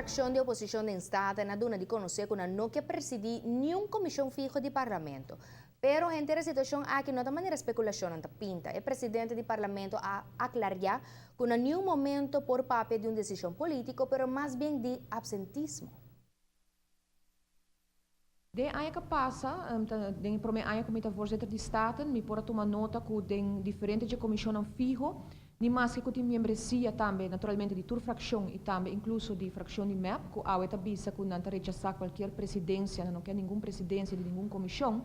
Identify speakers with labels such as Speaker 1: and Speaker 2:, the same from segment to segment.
Speaker 1: Frakshon di oposishon den Staten a duna di konosé ku nan no ke presidí niun komishon fiho di Parlamento. Pero henter e situashon aki no ta manera spekulashonnan ta pinta. E presidente di Parlamento a aklariá ku na niun momento por papia di un desishon polítiko, pero mas bien di apsentismo.
Speaker 2: Den aña ku a pasa, ta den e promé aña ku mi ta voorzitter di Staten, mi por a tuma nota ku den diferente dje komishonnan fiho, ni maske ku tin miembresia tambe naturalmente di tur frakshon i tambe inkluso di frakshon di mep ku awe ta bisa ku nan ta rechasá kualkier presidensia, nan no ke ningun presidensia di ningun komishon.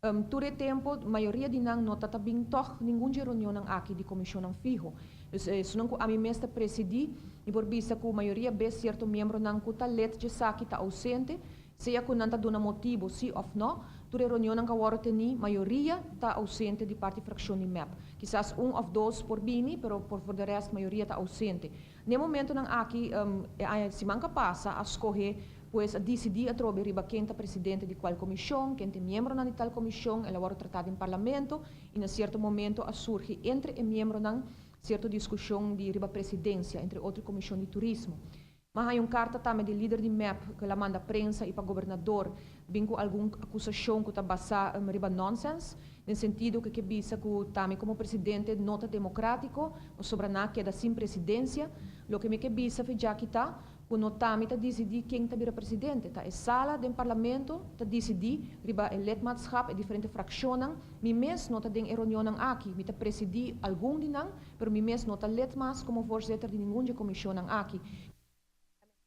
Speaker 2: Tur e tempu mayoria di nan no ta ta bin tòg ningun dje reunionnan aki di komishonnan fiho. Dus esunnan ku ami mes ta presidí, mi por bisa ku mayoria bes sierto miembronan ku ta lid djesaki ta ousente, sea ku nan ta duna motibu si òf nò. Tur e reunionnan ku a wòrdu tení, mayoria ta ousente di parti frakshon di mep. Kisas un òf dos por bini, pero por for de rèst mayoria ta ousente. N'e momentonan aki, e aña siman ku a pasa a skohe Pues a disidí atrobe riba ken ta presidente di kual komishon, ken ta e miembronan di tal komishon, el a wòrdu tratá den parlamento i na sierto momento a surgi entre e miembronan sierto diskushon di riba presidensia, entre otro e komishon di turismo. M'a haña un karta tambe di lider di mep ku el a manda prensa i pa gobernador bin ku algun akusashon ku ta basá riba nònsèns, den sentido ku e ke bisa ku tami komo presidente no ta demokrátiko pasobra nan a keda sin presidensia. Loke mi ke bisa Fedjaki ta Ku no ta mi ta disidí ken ta bira presidente, ta e sala den parlamento ta disidí riba e lidmaatschap, e diferente frakshonnan. Mi mes no ta den e reunionnan aki, mi ta presidí algun di nan, pero mi mes no ta lid mas komo voorzitter di ningun dje komishonnan aki.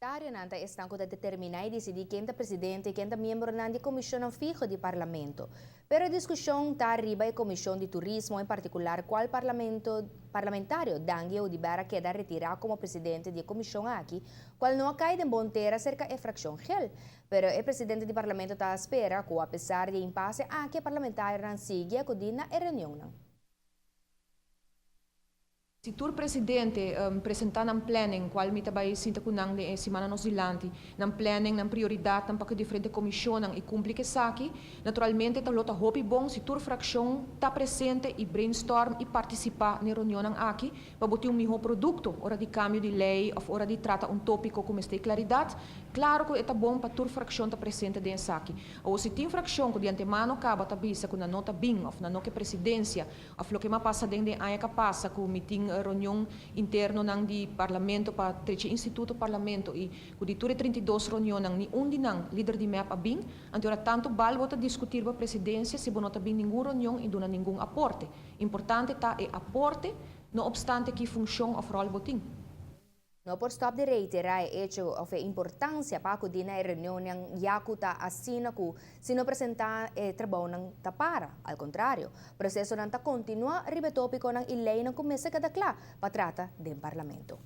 Speaker 1: Parlamentarionan ta esnan ku ta determiná i disidí ken ta presidente i ken ta miembronan di komishonnan fiho di parlamento. Pero e diskushon ta riba e Komishon di Turismo, en partikular kual parlamento parlamentario Dangui Oduber a keda retirá komo presidente di e komishon aki, kual no a kai den bon tera serka e frakshon gel. Pero e presidente di parlamento ta spera ku apesar di e impase aki e parlamentarionan sigui akudí na e reunionnan.
Speaker 2: Si tur presidente presenta nan planning, cual mi ta bay sinta cu nan den e simana nos dilanti, nan planning, nan prioridadnan pa cu e diferente comisionnan y cumpli cu esaki, naturalmente ta lo ta hopi bon si tur fraccion ta presente y brainstorm y participa n'e reunionnan aki pa bo tin un miho producto ora di cambio di ley of ora di trata un topico cu mester claridad. Claro cu e ta bon pa tur fraccion ta presente den esaki. Awor si tin fraccion cu di antemano caba ta bisa cu nan no ta bin of nan no ke presidencia Of loke m'a pasa den den aña k'a pasa ku mi tin reunion internonan di Parlamento pa trechi Instituto Parlamento i ku di tur e 32 reunionnan ni un di nan lider di mep a bin, anto ora tantu bal bo ta diskutir bo presidensia si bo no ta bin ningun reunion i duna ningun aporte. Importante ta e aporte, no opstante ki funshon of ròl bo tin.
Speaker 1: No por stòp di reiterá e echo òf e importansia pa akudí na e reunionnan ya ku ta asina ku si no presentá e trabounan ta para. Al kontrario, prosesonan ta kontinuá riba e tópikonan i leinan ku mester keda kla pa trata den Parlamento.